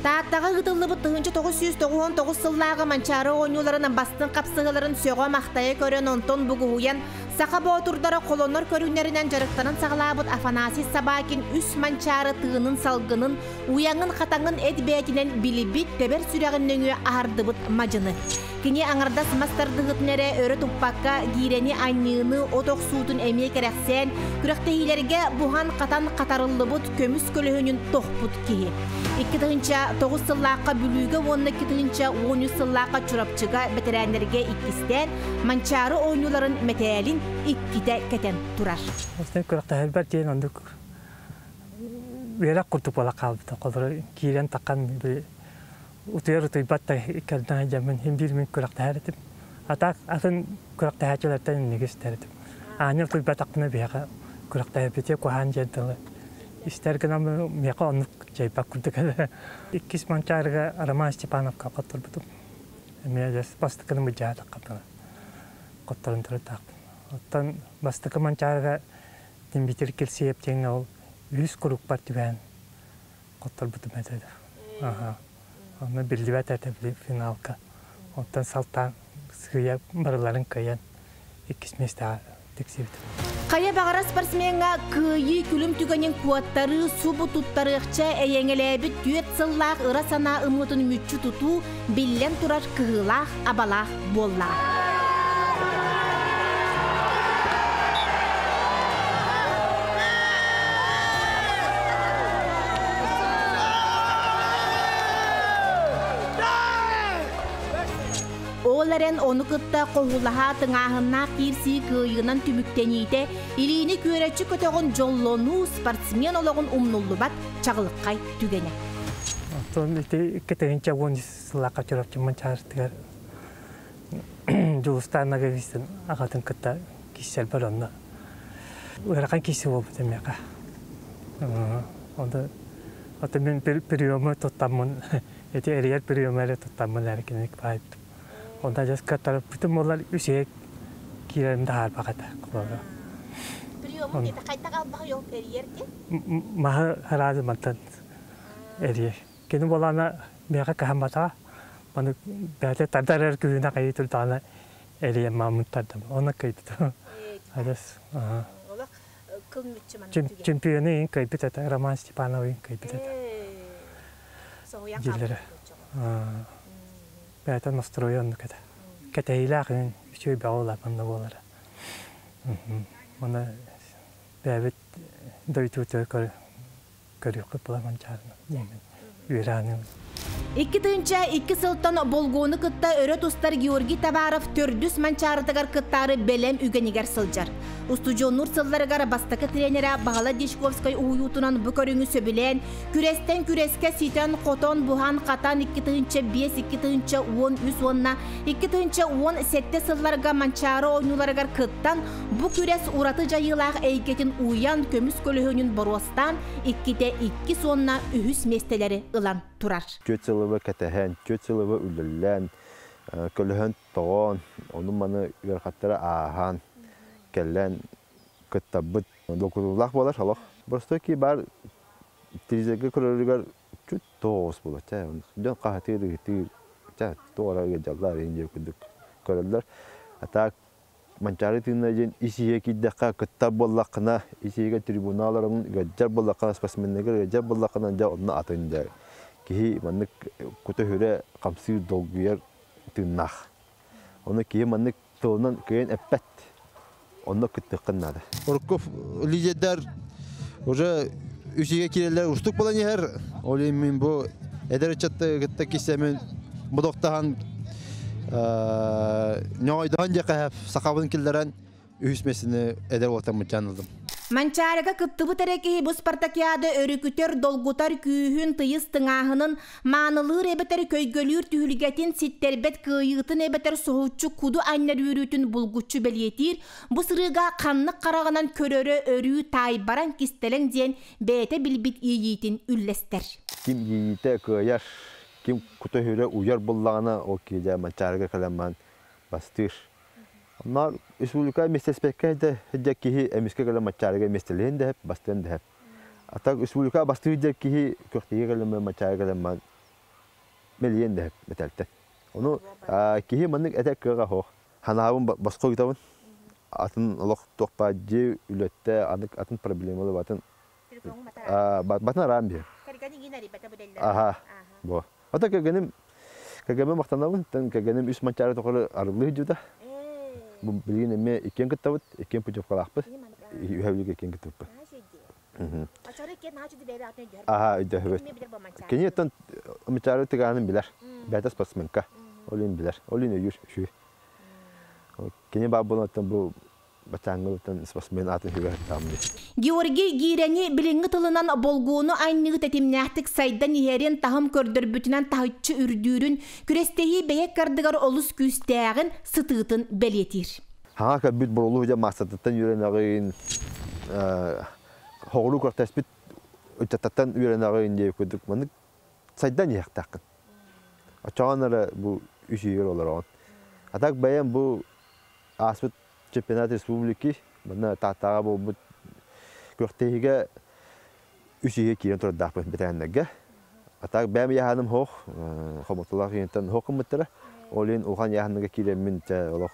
Тааттаҕа ыытыллыбыт 1999 сыллааҕы Манчаары оонньууларын бастыҥ хапсыһыыларын сөҕө-махтайа көрөн, онтон бугуһуйан, саха боотурдара холонор көрүҥнэринэн дьарыктанан саҕалаабыт Афанасий Собакин үс Манчаары тыынын-салгынын, уйаҥын-хатаҥын эт бэйэтинэн билибит, тэбэр сүрэҕин нөҥүө аһардыбыт мадьыны. Кини аҥардас мас тардыһыытын эрэ өрө туппакка, гиирэни анньыыны, от охсуутун эмиэ кэрэхсээн, күрэхтэһиилэргэ буһан-хатан хатарыллыбыт көмүс көлөһүнүн тохпут киһи. 2009 сыллаахха Бүлүүгэ уонна 2013 сыллаахха Чурапчыга бэтэрээннэргэ иккистээн Манчаары оонньууларын мэтээлин иккитэ кэтэн турар. Бастакы күрэхтэһэрбэр диэн оннук үөрэх курдук буола хаалбыта. Холобура, киирэн таххан утуйар утуйбат да иккэрдэн сылдьаммын син биир мин күрэхтэһэр этим. А так атын күрэхтэһээччилэртэн инники истэр этим. Аанньа утуйбатахпына биһиэхэ күрэхтэһэрбитигэр куһаҕан диэн тылы истэр гынан миэхэ оннук дьайбат курдук этэ. Иккис Манчаарыга Роман Степановка хотторбутум. Эмиэ дьэ бастакыны быдьаатахха хотторон турардаахпын. Оттон бастакы Манчаарыга Дмитрий Кирсиев диэҥҥэ ол үһүс курукпар түбэһэн хотторбутум этэ. Аха. Онно биллибэт этэ били финалга. Оттон салтаан сыыйа барыларын кыайан иккис миэстэҕэ тиксибитим. Хайа баҕарар спортсмеҥҥа кыайыы күлүм түгэнин куоттарыы, субу туттарыахча эйэҥэлээбит түөрт сыллаах ыра санаа ымыытын мүччү тутуу биллэн турар кыһыылаах, абалаах буоллаҕа. Ол эрэн ону кытта хоһулаһа тыҥааһыннаах киирсии кыайыынан түмүктэниитэ илиини күөрэччи көтөҕөн дьоллонуу спортсмен олоҕун умнуллубат чаҕылхай түгэнэ. Оттон ити 2010 сыллаахха Чурапчыммын чаарытыгар Дьулустаан Ноговицын аҕатын кытта киирсэрбэр онно ыарахан киирсии буолбут эмиэхэ. Онто ото мин приемы туттаммын ити эрийэр приемы эрэ туттаммын эрэ кинини баайбытым. Онто адьас кыаттарбытым буоллар үс киирэрим таһаарбах этэ. Приемун это хайдах албаһы ол эрийэр диэн? Маһы сразу мантан эрийэр. Кини буолаана миэхэ кыһамматаҕа. Маны бэйэтэ тардар эрэр күһүнэ хайыы турдаҕына эрийэн мааммын тардым. Онно кыйбытым. Адьас Олох кыл мүччү маннык түгэн. Чемпионы иин кыйбыт этэ, Роман Степанов иин кыйбыт этэ. Соһуйан Дииллэрэ. хаалбыт. Бэйэтэ настройа оннук этэ. Кэтэһиилээх иин үчүгэй бөҕө улаатан да буолара. Маны бэйэбит дойдубутугар көрүөхпүт була манчаарына диэммин үөрэ 2002 сылтан болгуону кытта өрө тустар Георгий Товаров төрдүс Манчаарытыгар кыттаары бэлэм үгэнигэр сылдьар. Устудьуоннуур сылларыгар бастакы тренерэ Баһылай Дьячковскай уһуйуутунан бу көрүҥү сөбүлээн, күрэстэн күрэскэ ситэн-хотон, буһан-хатан 2005, 2013 уонна 2017 сылларга Манчаары оонньууларыгар кыттан, бу күрэс ураты дьайыылаах эйгэтин уйан, көмүс көлөһүнүн боруостаан, иккитэ иккис уонна үһүс миэстэлэри ылан турар. Түөрт сылыбы кэтэһэн, түөрт сылыбы үлэлээн, көлөһөн тоҕоон, ону-маны ыарахаттары ааһан, кэлэн кыттабыт. Долгутуулаах буолар олох. Боростуой киһи баар телевизорга көрөрүгэр чуть тоҕус буолар. Чэ, дьон хаһытыыр, ыһытыыр, чэ, туох эрэ ыалдьаллар иһин диэн курдук көрөллөр. А так Манчаары тыына диэн ис иһэ киирдэххэ кыттар буоллаххына, ис иһигэр трибунал олоруҥ ыалдьар буоллаххына, спортсменнаргар ыалдьар буоллаххына, дьэ онно атын дьэ киһи маннык кута-сүрэ хамсыыр, долгуйар тыыннаах. Ону киһи маннык тылынан кыайан эппэт. Онно кыттыаххын наада. Урукку лидердэр уже үсүгэ киирэллэр устук буолан иһэр. Ол иһин мин бу эдэр ыччатты кытта киссэмин бодохтоһон ньоҕойдоһон диэххэ сахабын киллэрэн үһүс миэстэни эдэр уолтан муччаан ылдым. Манчаарыга кыттыбыт эрэ киһи бу спартакиада өрүкүтэр, долгутар күүһүн, тыйыс тыҥааһынын, маанылыыр эбэтэр көйгөлүүр түһүлгэтин, ситтэрбэт кыайыытын эбэтэр соһуччу куду анньар үөрүүтүн булгуччу бэлиэтиир, бу сырыыга ханнык хараҕынан көрөрө өрүү таайбаран кистэлэҥ диэн бэйэтэ билбит иэйиитин үллэстэр. Ким иэйиитэ кыайар, ким кута-сүрэ уйар буллаҕына, ол киһи дьэ Манчаарыга кэлэн баран бастыыр. Онно республика миэстэспэккэ да сылдьар киһи эмискэ кэлэн Манчаарыга миэстэлэһин да сөп, бастыан да сөп. А так республика бастыыр диэн киһи күрэхтэһиигэ кэлэн баран Манчаарыга кэлэн баран Мэлийэн да мэтээлтэн. Ону киһи маннык этэр кыаҕа суох. Ханаабын босхо ыытабын. Атын олох туох баар дьиэ үлэттэ атын проблемалар батын батын араан биһэр. Аха, бу. Ата кэргэним кэргэммин махтанабын. Кэргэним үс манчаары тухары арыллыы сылдьыбыта. Бу билигин эмиэ иккиэн кыттабыт, иккиэн путевкалаахпыт. Үһэ иккиэн кыттыбыппыт. Аха, өйдөһөбүт. Кини оттон манчаары тыгаанын билэр. Бэйэтэ спортсменка. Ол иһин билэр. Ол иһин өйүүр үчүгэй. Кини баар буолан бу бачааҥҥылыттан спортсмен аатын сүгэ сыттаҕым дии. Георгий Гиирэни билиҥҥи тылынан болгуону айнньыгы тэтимнээхтик сайдан иһэрин, таһым көрдөрбүтүнэн таһыччы үрдүүрүн, күрэстэһии бэйэ ыккардыгар олус күүстээҕин, сытыытын бэлиэтиир. Хаҥа кэлбит бурулуу дьэ маастартыттан үөрэнэҕин, хоҕуруу күрэхтэспит ыччаттартан үөрэнэҕин диэбит курдук маннык сайдан иһиэхтээххин. Оччоҕон эрэ бу үс үйэр олороҕун. А так бэйэм бу ааспыт чемпионат республики манна Тааттаҕа буолбут күрэхтэһиигэ үс үйэ киирэн турардаахпын бэтэрээннэргэ. А так бэйэм ыйааһыным суох, хомотуулаах ийэнтэн суох гыммыттара. Ол иһин улахан ыйааһыныга киирэммин чэ олох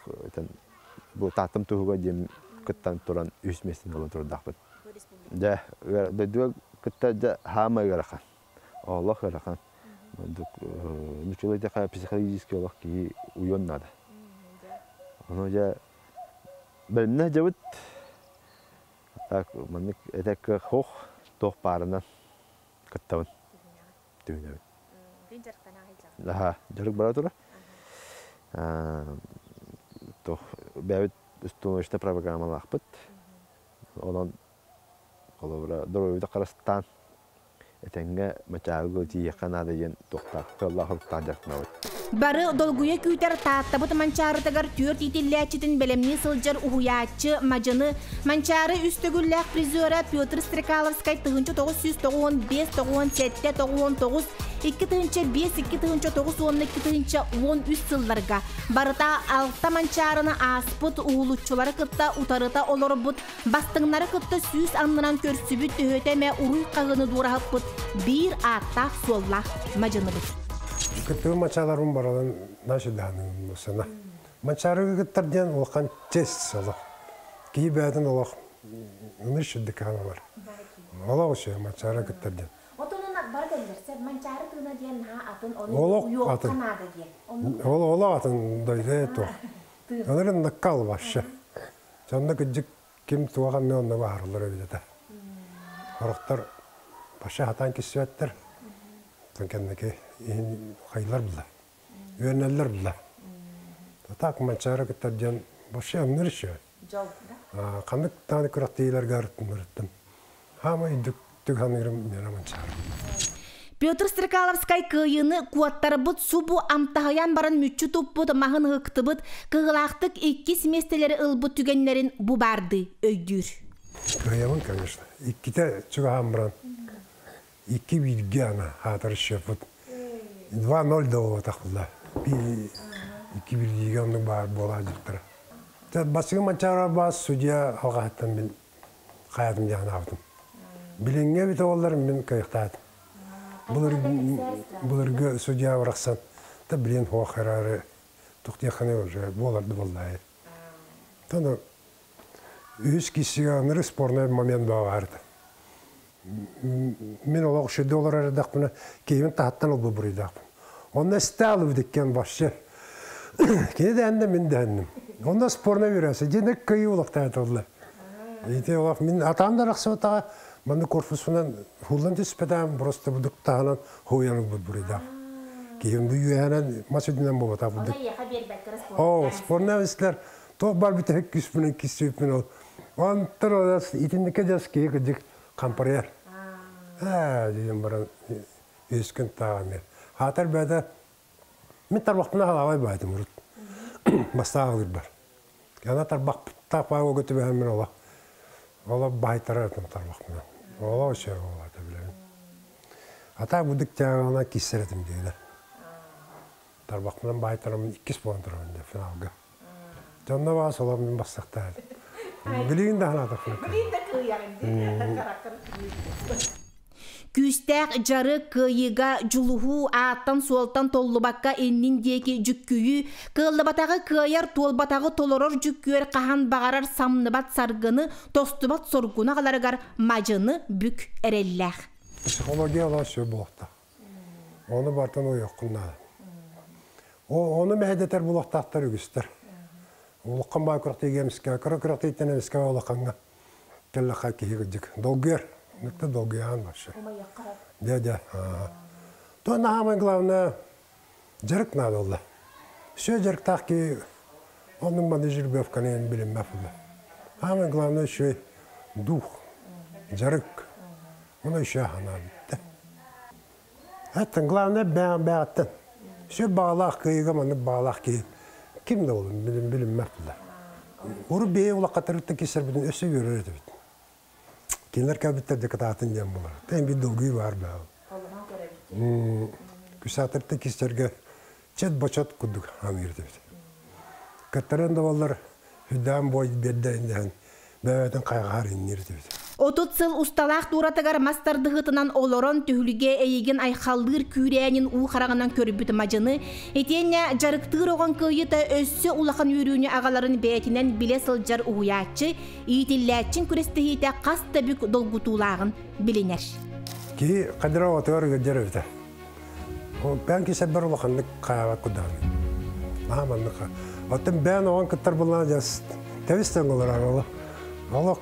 бу Тааттам туһуга диэн кыттан туран үс миэстэни ылан турардаахпын. Дьэ, дойдуга кытта дьэ хаамай ыарахан. Олох ыарахан. Нуччалыы эттэххэ психологический олох киһи уйуон наада. Ону дьэ бэлэмнээх дьабыт. Так маннык этэккэ хох туох баарынан кыттабын. Түһүнэбин. Аха, дьарык бара турар. Туох бэйэбит установочнай программалаахпыт. Онон холобура доруобуйата харыстаан этэҥҥэ мачааҕы тиийиэххэ наада диэн туохтаах кыаллаах-соруктаах дьарыктанабыт. Бары долгуйа күүтэр Тааттабыт Манчаарытыгар түөрт иитиллээччитин бэлэмнии сылдьар уһуйааччы Мадьыны Манчаары үс төгүллээх призера Петр Стрекаловскай 1995 97 99 2005 2009 уонна 2013 сылларга барыта алта Манчаарыны ааспыт уһулуччулары кытта утарыта олорбут Бастыҥнары кытта сүүс аннынан көрсүбүт төһөтө эмэ уруй хаһыыны дуораһыппыт биир ааттаах-суоллаах мадьыныбыт. Кыттыы мачааларым баралан наша даһаным сана. Мачаарыгы кыттар диэн улахан честь олох. Киһи бэйэтин олох ыныр шүрдүк бар. Олох үчүгэй мачаара кыттар диэн. Отонун бары кэллэрсэ Манчаары тыына диэн наһаа атын, ону Олох уйуохха атын. наада диэн. Ол олох атын дойду туох. Онон наккал вообще. Сонно кыдьык ким туох анны онно баһарыллар эбит этэ. Сорохтор баша хатаан киссибэттэр. Оттон кэнники иһин хайлар булла. Үөнэллэр булла. Так Манчаары кыттар диэн вообще ынныр еще. Дьол, да? Ханнык даҕаны күрэхтэһиилэргэ ырыттым. Хаамай үрдүктүк саныырым миэнэ Манчаары. Петр Стрекаловскай кыайыыны куоттарбыт субу амтаһыйан баран мүччү туппут маһын ыһыктыбыт, кыһылаахтык иккис миэстэлэри ылбыт түгэннэрин бу баардыы өйдүүр. Кыайабын, конечно. Иккитэ чугаһаан баран, икки бииргэ ана хаатар счеппут. 2-0 да буолбатах буолла. Икки биирдиигэ оннук баар буолаа дьыктара. Бастакы Манчаары баас судья алҕаһыттан мин хайатым диэн аабытым. Билиҥҥи эбитэ буоллар мин кыайыктаатым. Былыргы судья барахсан да билин хуох эрээри тух диэххинэ уже буоларды буоллаайы. Тону үһүс киссигэ ынырык спорный момент баар. Мин олох шүдэ олорор эрдэхпинэ киһибин таһаттан ылбы буруйдаахпын. Онно стал иккен вообще. Кини да эннэ мин да энним. Онно спорный үрәсе. Дьине кыйы улахтаатылла. Ити олох мин атаан да рахсыбатаҕа манны корпусунан хуллан түспэтэм просто будук таһынан хуян ылбыт буруйдаах. Киһим бу үөһэнэн мас үрдүнэн буолбатах будук. О, спорный истер туох бар бүтэһик күспүнэн киссүүппүн ол. Онтон олас итинникке дьас киһи кыдьык хампарыйар. Аа, диэн баран үскүн тааҕан Хаатар бэйэтэ мин тарбахпына халаабай баайтым урут. Бастааҕылыр бар. Ана тарбахтаах баа көтүбэһэн мин ола. Ола баайтарар этим тарбахпына. Ола өсө ола билэбин. Ата будук тяғана киссер этим дийлер. Тарбахпынан баайтарам иккис буолан турабын де финалга. Жонно баа солом мин бастактаа. Билигин да ханатах. Билигин да кыйарын. Күүстээх дьарык, кыайыыга дьулуһуу, ааттан-суолтан толлубакка иннин диэки дьүккүйүү, кыаллыбатаҕы кыайар, туолбатаҕы толорор дьүккүөр хаһан баҕарар самныбат саргыны, тостубат соргуну аҕаларыгар мадьыны бүк эрэллээх. Психология олох сөп буолуохтаах. Ону бартан уйуоххун наада. Ону мэһэйдэтэр булуохтаахтар үгүстэр. Улахан баай күрэхтэһиигэ эмискэ, кыра күрэхтэһииттэн эмискэ улахаҥҥа кэллэххэ киһи кырдьык долгуйар. Никто долгуйаан вообще. Дядя. То самое главное, дьарык надо было. Все дьарыктаах киһи оннук маны жеребьевканы билиммэт буолла. Самое главное еще дух, дьарык. Оны еще хана битте. Это главное бэҕэттэн. Все баҕалаах кыайыыга маннык баҕалаах киһи ким да болун билиммэт буолла. Урут бэйэ улахаттарыттан кисэрбитин өссө үөрэр этибит. Кинилэр кэлбиттэр декатаатын диэн буолар. Тэн bir долгуй бар баа. Күсаатырта кистерге чет бочот курдук аныыр этибит. Кыттарын да боллар хүдээн бой берден бэбэтин хайҕаар иннир этибит. 30 сыл усталаах туратыгар мас тардыһытынан олорон түһүлгэ эйигин айхаллыыр күүрээнин уу хараҕынан көрбүт мадьыны, итиэннэ дьарыктыыр оҕон кыайыыта өссө улахан үөрүүнү аҕаларын бэйэтинэн билэ сылдьар уһуйааччы, иитиллээччин күрэстэһиитэ хас да бүк долгутуулааҕын билинэр. Киһи кадыра отугар ыгырдьар эбитэ. Бээн кисэрбэр улаханнык хаябат кудааны. Нааманнык. Оттон бээн оҕон кыттар буллаан жас тэбистен олорар олох. Олох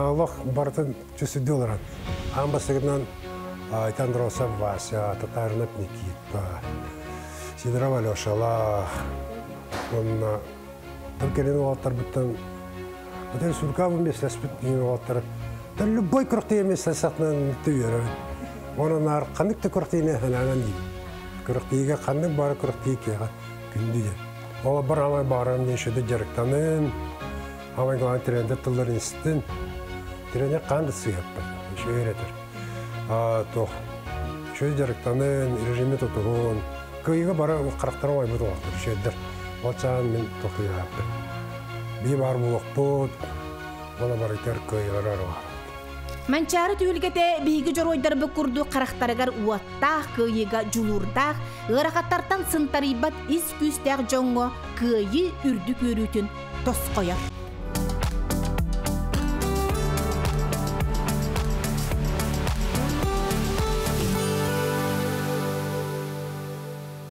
олох барытын чүсүдү олорар. Аан бастакынан Андросов Вася, Татаринов Никита, Сидоров Алешалах, онна там келен уолаттарбыттан Отен суркабын меслеспит деген уолаттар. Тан любой күрэхтэһиигэ меслесатынан түйөрөбүт. Онон ар ханнык да күрэхтэһиини хананан диибит. Күрэхтэһиигэ ханнык бары күрэхтэһии киэҕэ күндү диэн. Ол бар амай баарам диэн шөдө дьарыктанын, амай главный тренер тылларын истин. Тренер хаан да сыһаппат, үөрэтэр. Туох шөдө дьарыктанын, режими тутуһун, кыайыыга бары харахтарын ойбут уолаттар үчүгэйдэр. Ол чаан мин тохуйааппын. Би бар буолуохпут, уона барытар кыайыылар бар. Манчаары түһүлгэтэ биһиги дьоруойдарбыт курдук харахтарыгар уоттаах, кыайыыга дьулуурдаах, ыарахаттартан сынтарыйбат ис күүстээх дьоҥҥо кыайыы үрдүк үөрүүтүн тосхойор.